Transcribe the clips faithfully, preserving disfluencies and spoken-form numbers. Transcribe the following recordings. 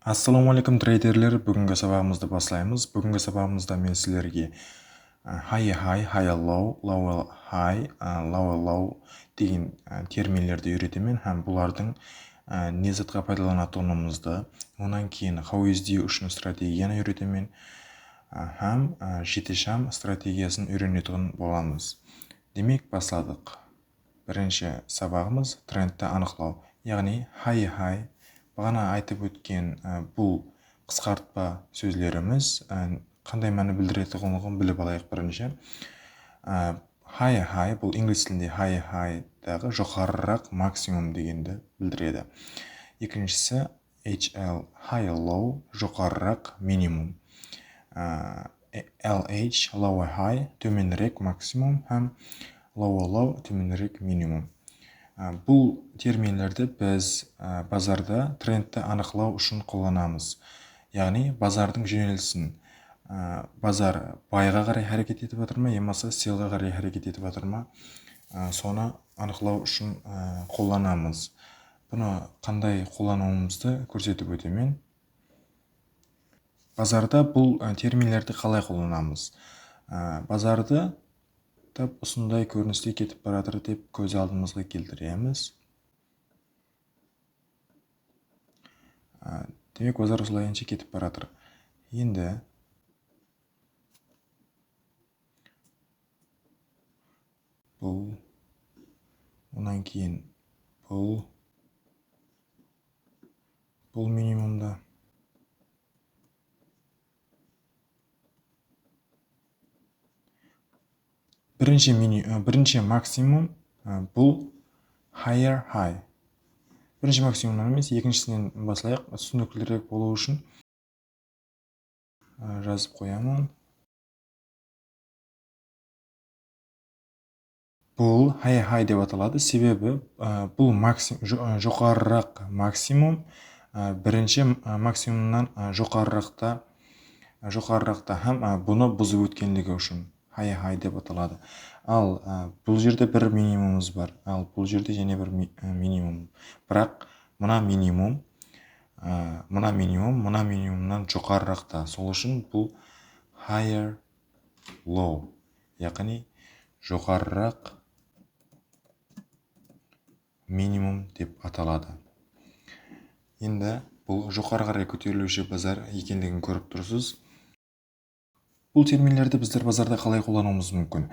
Assalawma aleykum, treyderler. Búgingi sabaǵımızdı baslaymız. Búgingi sabaǵımızda men sizlerge, e, high high, high low, low high, e, low low degen, e, terminlerdi úyretemen hám bulardıń, e, ne zatqa paydalanatuǵınımızdı, onnan keyin H U S D ushın strategiyanı úyretemen, e, hám, e, jeti sham strategiyasın úyrenetuǵın bolamız. Demek, basladıq. Birinshi sabaǵımız trendti anıqlaw, yaǵnıy high high. Baǵana aytıp ótken, e, bul qısqartpa sózlerimiz, e, qanday máni bildiretuǵınlıǵın bilip alayıq birinshi. E, high high, bul inglis tilinde high high daǵı joqarıraq maksimum degendi bildiredi. Ekinshisi, H L high low, joqarıraq minimum. Á, L H low high, tómenirek maksimum hám low low, tómenirek minimum. Á, bul terminlerdi biz, á, bazarda trendti anıqlaw ushın qollanamız. Yaǵnıy bazardıń jónelisin, á, bazar bayǵa qaray háreket etip atır ma, yamasa sellǵa qaray háreket etip atır ma, á, sonı anıqlaw ushın, á, qollanamız. Bunı qanday qollanıwımızdı kórsetip ótemen. Bazarda bul, e, terminlerdi qalay qollanamız? E, bazardı tap usınday kóriniste ketip baratır dep kóz aldımızǵa keltiremiz. E, demek, bazar usılayınsha ketip baratır. Endi bul, onnan keyin bul, bul minimumda. Birinshi mini-, e, birinshi maksimum, e, bul higher high. Birinshi maksimumnan emes, ekinshisinen baslayıq, túsiniklirek bolıwı ushın. Á, jazıp qoyaman. Bul high high dep ataladı, sebebi, á, bul maksim-, jo-, á, joqarıraq maksimum, á, birinshi, á, maksimumnan, á, joqarıraqta, joqarıraqta hám, á, bunı buzıp ótkenligi ushın high high dep ataladı. Al, á, bul jerde bir minimumımız bar. Al, bul jerde jáne bir mi-, á, minimum. Biraq mına minimum, á, mına minimum, mına minimumnan joqarıraqta. Sol ushın bul higher low, yaǵnıy joqarıraq minimum dep ataladı. Endi bul joqarı qaray kóteriliwshi bazar ekenligin kórip tursız. Bul terminlerdi bizler bazarda qalay qollanıwımız múmkin?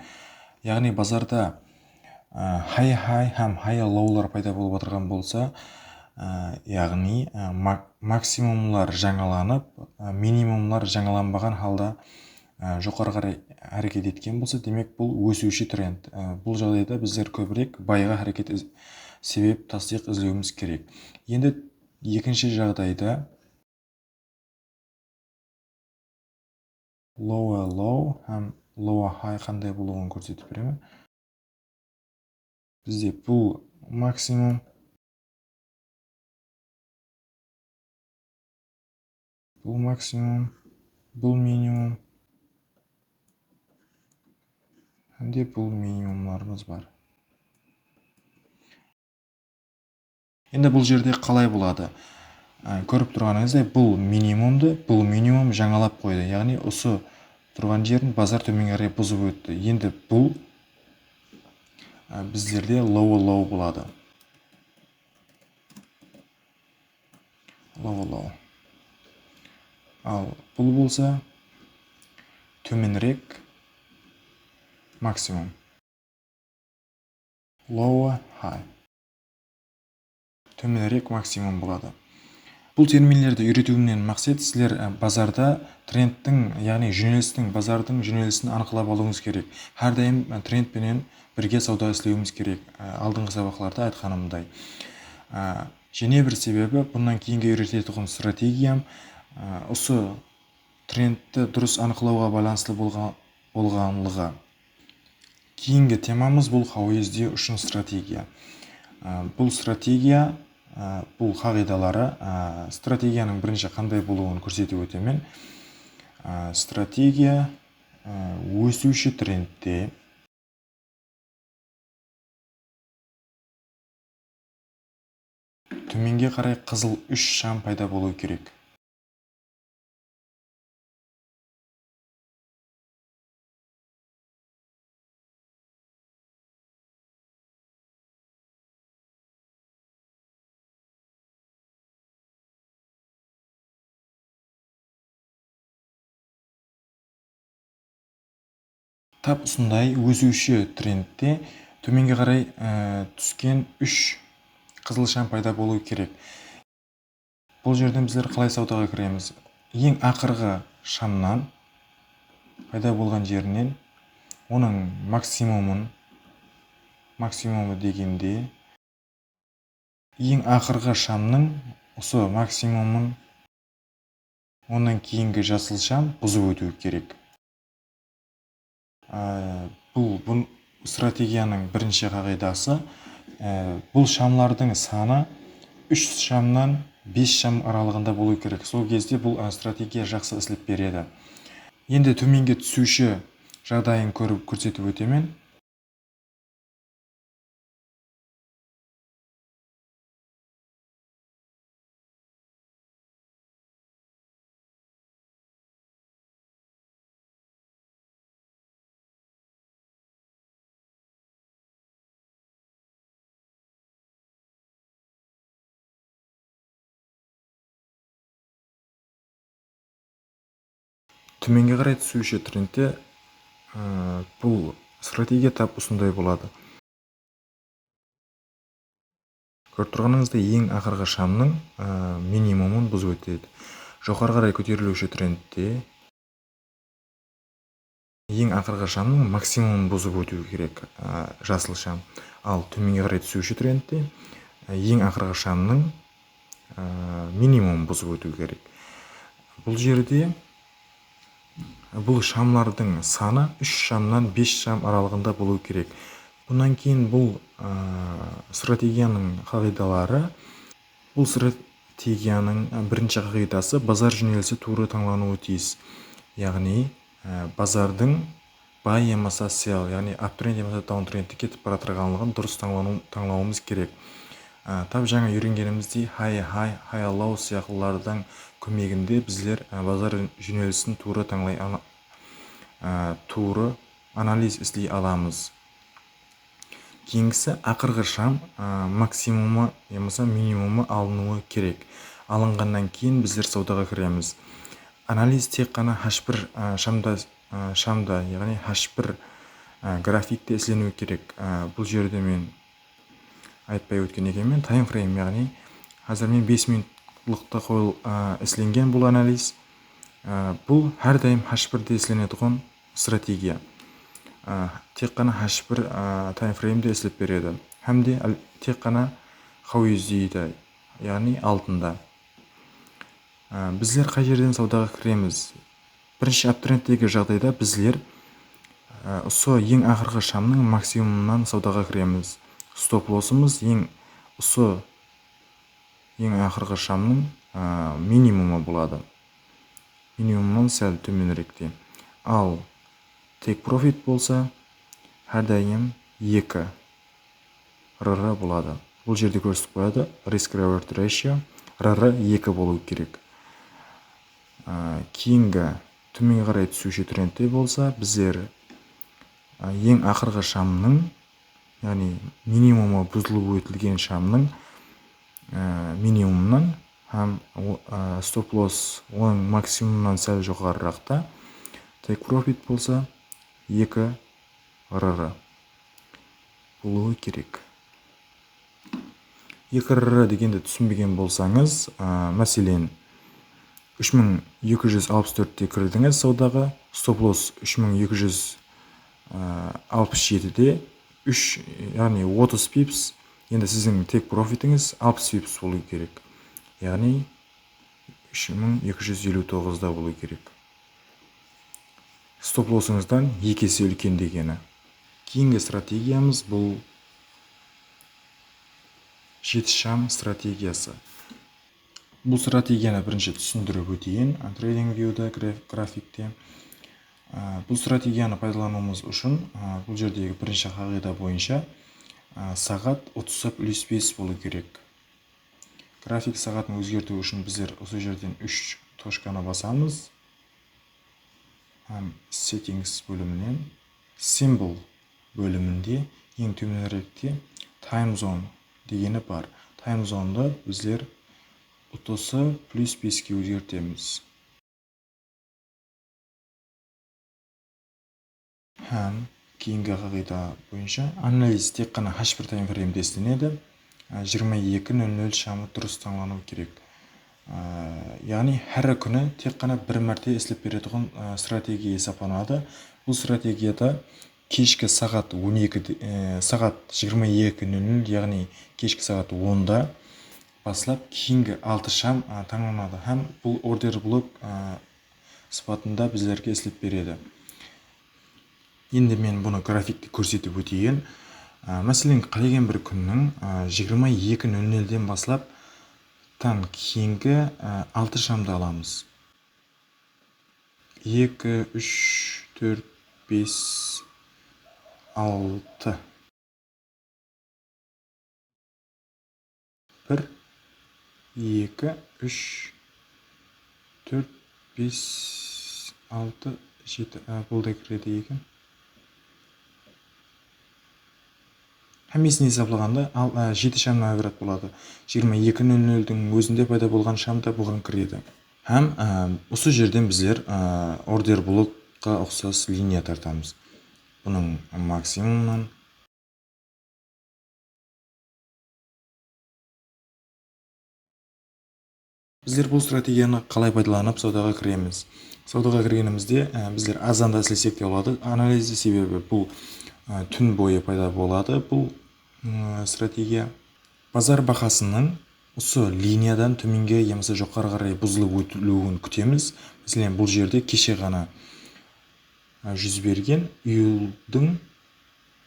Yaǵnıy bazarda, á, high high hám high lowlar payda bolıp atırǵan bolsa, á, yaǵnıy, á, mak-, maksimumlar jańalanıp, á, minimumlar jańalanbaǵan halda, á, joqarı qaray háreket etken bolsa, demek, bul ósiwshi trend. Á, bul jaǵdayda bizler kóbirek bayǵa háreket iz-, sebep, tastıyıq izlewimiz kerek. Endi ekinshi jaǵdayda lower low hám lower high qanday bolıwın kórsetip beremen. Bizde bul maksimum, bul maksimum, bul minimum hám de bul minimumlarımız bar. Endi bul jerde qalay boladı? Á, kórip turǵanıńızday, bul minimumdı, bul minimum jańalap qoydı. Yaǵnıy usı turǵan jerin bazar tómenge qaray buzıp ótti. Endi bul, á, bizlerde lower low boladı. Lower low. Al bul bolsa tómenirek maksimum. Lower high. Tómenirek maksimum boladı. Bul terminlerdi úyretiwimnen maqset sizler, e, bazarda trendtiń, yaǵnıy jónelistiń, bazardıń jónelisin anıqlap alıwıńız kerek. Hár dayım, e, trend penen birge sawda islewimiz kerek. E, aldınǵı sabaqlarda aytqanımday. E, jáne bir sebebi, bunnan keyingi úyretetuǵın strategiyam, e, usı trendti durıs anıqlawǵa baylanıslı bolǵan-, bolǵanlıǵı. Keyingi temamız bul H U S D ushın strategiya. Á, bul strategiya, á, bul qaǵıydaları, á, strategiyanıń birinshi qanday bolıwın kórsetip ótemen. Á, strategiya, á, ósiwshi trendte tómenge qaray qızıl úsh sham payda bolıwı kerek. Tap usınday ósiwshi trendte tómenge qaray, e, túsken úsh qızıl sham payda bolıwı kerek. Bul jerden bizler qalay sawdaǵa kiremiz? Eń aqırǵı shamnan payda bolǵan jerinen onıń maksimumın, maksimumı degende, eń aqırǵı shamnıń usı maksimumın onnan keyingi jasıl sham buzıp ótiwi kerek. Á, bul, bul strategiyanıń birinshi qaǵıydası, á, bul shamlardıń sanı úsh shamnan bes sham aralıǵında bolıwı kerek. Sol gezde bul, á, strategiya jaqsı islep beredi. Endi tómenge túsiwshi jaǵdayın kórip, kórsetip ótemen. Tómenge qaray túsiwshi trendte, ı, bul strategiya tap usınday boladı. Kórip turǵanıńızday, eń aqırǵı shamnıń, ı, minimumın buzıp ótedi. Joqarı qaray kóteriliwshi trendte eń aqırǵı shamnıń maksimumın buzıp ótiwi kerek, ı, jasıl sham. Al, tómenge qaray túsiwshi trendte, ı, eń aqırǵı shamnıń, ı, minimumın buzıp ótiwi kerek. Bul jerde bul shamlardıń sanı úsh shamnan bes sham aralıǵında bolıwı kerek. Bunnan keyin bul, ı, strategiyanıń qaǵıydaları, bul strategiyanıń, ı, birinshi qaǵıydası bazar jónelisi tuwrı tańlanıwı tiyis. Yaǵnıy, ı, bazardıń buy yamasa sell, yaǵnıy uptrend yamasa downtrendte ketip baratırǵanlıǵın durıs tańlanıw-, tańlawımız kerek. Á, tap jańa úyrengenimizdey high, high, high low sıyaqlılardıń kómeginde bizler, á, bazar jónelisin tuwrı tańlay ala-, á, tuwrı analiz isley alamız. Keyingisi aqırǵı sham, á, maksimumı yamasa minimumı alınıwı kerek. Alınǵannan keyin bizler sawdaǵa kiremiz. Analiz tek ǵana hash bir, á, shamda, á, shamda, yaǵnıy hash bir, á, grafikte isleniwi kerek. Á, bul jerde men aytpay ótken ekenmen, taym freym, yaǵnıy házir men bes minutlıqta qoyıl-, á, islengen bul analiz. Á, bul hár dayım hash birde islenetuǵın strategiya. Á, tek ǵana hash bir, á, taym freymde islep beredi. Hám de al-, tek ǵana háwizde, yaǵnıy altında. Á, bizler qay jerden sawdaǵa kiremiz? Birinshi uptrendtegi jaǵdayda bizler, á, usı eń aqırǵı shamnıń maksimumınan sawdaǵa kiremiz. Stop lossımız eń, usı eń aqırǵı shamnıń, á, minimumı boladı. Minimumnan sál tómenirekte. Al, take profit bolsa, hár dayım eki R R boladı. Bul jerde kórsetip qoyadı, risk reward ratio, R R eki bolıwı kerek. Á, keyingi tómenge qaray túsiwshi trendte bolsa, bizler, á, eń aqırǵı shamnıń, yaǵnıy minimumı buzılıp ótilgen shamnıń, á, minimumınan hám o-, á, stop loss onıń maksimumınan sál joqarıraqta, take profit bolsa eki R R bolıwı kerek. Eki R R degendi túsinbegen bolsańız, á, máselen, úsh mıń eki júz alpıs tórtte kirdińiz sawdaǵa, stop loss úsh mıń eki júz alpıs jetide, úsh, yaǵnıy otız pips, endi siziń take profitińiz alpıs pips bolıwı kerek. Yaǵnıy úsh mıń eki júz eliw toǵızda bolıwı kerek. Stop lossıńızdan eki ese úlken degeni. Keyingi strategiyamız bul jeti sham strategiyası. Bul strategiyanı birinshi túsindirip óteyin, TradingViewda, graf-, grafikte. Á, bul strategiyanı paydalanıwımız ushın, á, bul jerdegi birinshi qaǵıyda boyınsha, á, saat otızda plyus bes bolıw kerek. Grafik saatın ózgertiw ushın bizler usı jerden úsh tochkanı basamız. Hám settings bóliminen symbol bóliminde eń tómenirekte time zone degeni bar. Time zondı bizler UTC plyus beske ózgertemiz. Hám keyingi qaǵıyda boyınsha analiz tek ǵana H bir time frame-de islenedi. Á, jigirma eki nol nol shamı durıs tańlanıwı kerek. Á, yaǵnıy hár kúni tek ǵana bir márte islep beretuǵın, á, strategiya esaplanadı. Bul strategiyada keshki saat on eki de, e, saat jigirma eki nol nol, yaǵnıy keshki saat onda baslap keyingi altı sham, a, tańlanadı hám bul order blok, a, sıpatında bizlerge islep beredi. Endi men bunı grafikte kórsetip óteyin. A, máselen, qálegen bir kúnniń, a, jigirma eki nol nolden baslap tań keyingi, a, altı shamdı alamız. Eki, úsh, tórt, bes, altı. Bir, eki, úsh, tórt, bes, altı, jeti. Á, bul da kiredi eken. Hámmesin esaplaǵanda, al, á, jeti shamnan ibarat boladı. Jigirma eki nol noldiń ózinde payda bolǵan sham da buǵan kiredi. Hám, á, usı jerden bizler, á, order blokqa uqsas liniya tartamız. Bunıń maksimumınan. Bizler bul strategiyanı qalay paydalanıp sawdaǵa kiremiz? Sawdaǵa kirgenimizde, e, bizler azanda islesek te boladı. Analizde sebebi bul, e, tún boyı payda boladı. Bul, e, strategiya bazar bahasınıń usı liniyadan tómenge yamasa joqarı qaray buzılıp ótiliwin kútemiz. Máselen, bul jerde keshe ǵana, e, júz bergen, iyuldıń,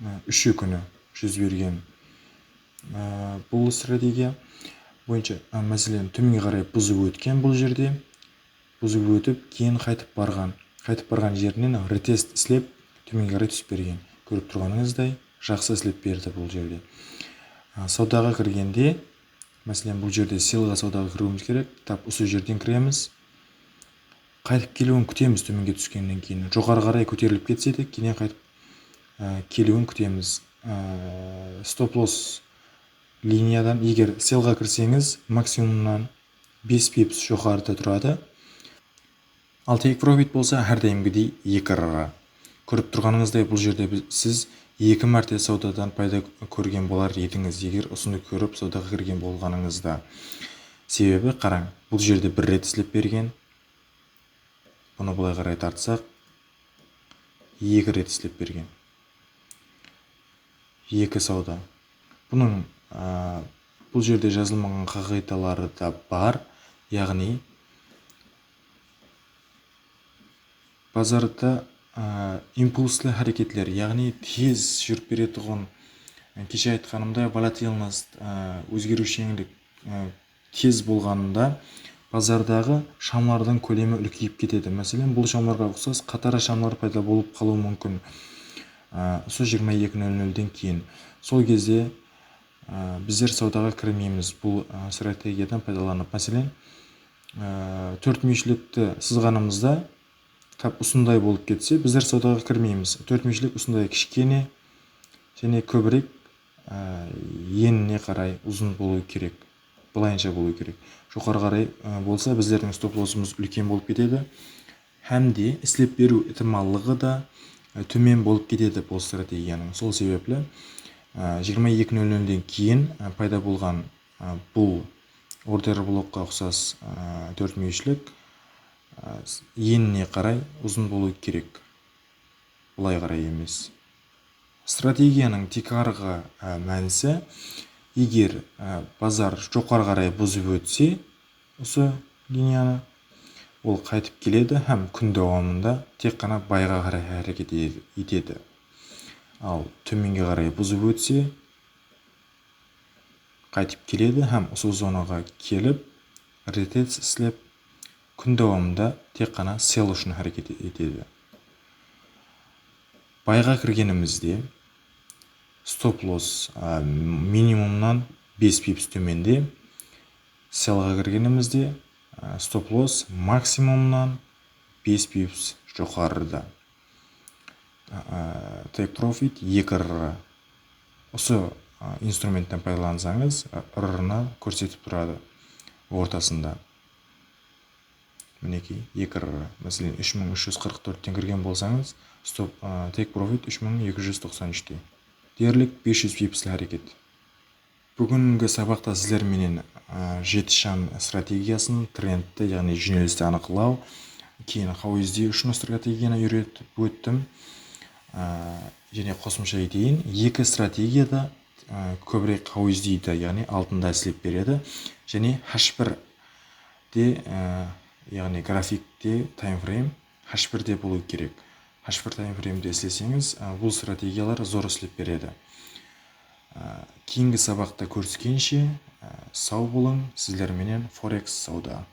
e, úshi kúni júz bergen, e, bul strategiya boyınsha, e, máselen, tómenge qaray buzıp ótken bul jerde. Buzıp ótip, keyin qaytıp barǵan. Qaytıp barǵan jerinen retest islep, tómenge qaray túsip bergen. Kórip turǵanıńızday, jaqsı islep berdi bul jerde. E, sawdaǵa kirgende, máselen, bul jerde sellǵa sawdaǵa kiriwimiz kerek. Tap usı jerden kiremiz. Qaytıp keliwin kútemiz tómenge túskennen keyin. Joqarı qaray kóterilip ketse de, keyin qaytıp, e, keliwin kútemiz. E, stop loss liniyadan, eger sellǵa kirseńiz, maksimumnan bes pips joqarıda turadı. Al take profit bolsa hár dayımgidey eki R R. Kórip turǵanıńızday, bul jerde biz, siz eki márte sawdadan payda kórgen bolar edińiz, eger usını kórip sawdaǵa kirgen bolǵanıńızda. Sebebi, qarań, bul jerde bir ret islep bergen. Bunı bılay qaray tartsaq, eki ret islep bergen. Eki sawda. Bunıń, a, bul jerde jazılmaǵan qaǵıydaları da bar. Yaǵnıy, bazarda, a, impulslı háreketler, yaǵnıy tez júrip beretuǵın, e, keshe aytqanımday, volatilnost, a, ózgeriwsheńlik, e, tez bolǵanında bazardaǵı shamlardıń kólemi úlkeyip ketedi. Máselen, bul shamlarǵa uqsas qatara shamlar payda bolıp qalıwı múmkin, a, usı jigirma eki nol nolden keyin. Sol gezde, a, bizler sawdaǵa kirmeymiz bul, a, strategiyadan paydalanıp. Máselen, a, tórt múyeshlikti sızǵanımızda, tap usınday bolıp ketse, bizler sawdaǵa kirmeymiz. Tórt múyeshlik usınday kishkene jáne kóbirek, á, enine qaray uzın bolıwı kerek. Bılayınsha bolıwı kerek. Joqarı qaray, á, bolsa, bizlerdiń stop lossımız úlken bolıp ketedi. Hám de islep beriw itimallıǵı da, á, tómen bolıp ketedi bul strategiyanıń. Sol sebepli, á, jigirma eki nol nolden keyin, á, payda bolǵan, á, bul order blokqa uqsas, á, tórt múyeshlik, á, enine qaray uzın bolıwı kerek. Bılay qaray emes. Strategiyanıń tiykarǵı, á, mánisi, eger, á, bazar joqarı qaray buzıp ótse, usı liniyanı, ol qaytıp keledi hám kún dawamında tek ǵana bayǵa qaray háreket e-, etedi. Al, tómenge qaray buzıp ótse, qaytıp keledi hám usı zonaǵa kelip, retest islep, kún dawamında tek ǵana sell ushın háreket etedi. Bayǵa kirgenimizde stop loss, a, minimumnan bes pips tómende, sellǵa kirgenimizde, a, stop loss maksimumnan bes pips joqarıda. A, take profit eki R R. Usı, a, instrumentten paydalansańız, a, R R nı kórsetip turadı ortasında. Minekey, eki R R. Máselen, úsh mıń úsh júz qırq tórtten kirgen bolsańız, stop, a, take profit úsh mıń eki júz toqsan úshte. Derlik bes júz pipsli háreket. Búgingi sabaqta sizler menen, a, jeti sham strategiyasın, trendti, yaǵnıy jónelisti anıqlaw, keyin how S D ushın strategiyanı úyretip óttim. A, jáne qosımsha eteyin, eki strategiyada, a, kóbirek how S D de, yaǵnıy altında islep beredi. Jáne H bir de, a, yaǵnıy grafikte time frame H bir de bolıwı kerek. H bir time frame de isleseńiz, a, bul strategiyalar zor islep beredi. A, keyingi sabaqta kóriskenshe, a, saw bolıń, sizler menen Forex sawda.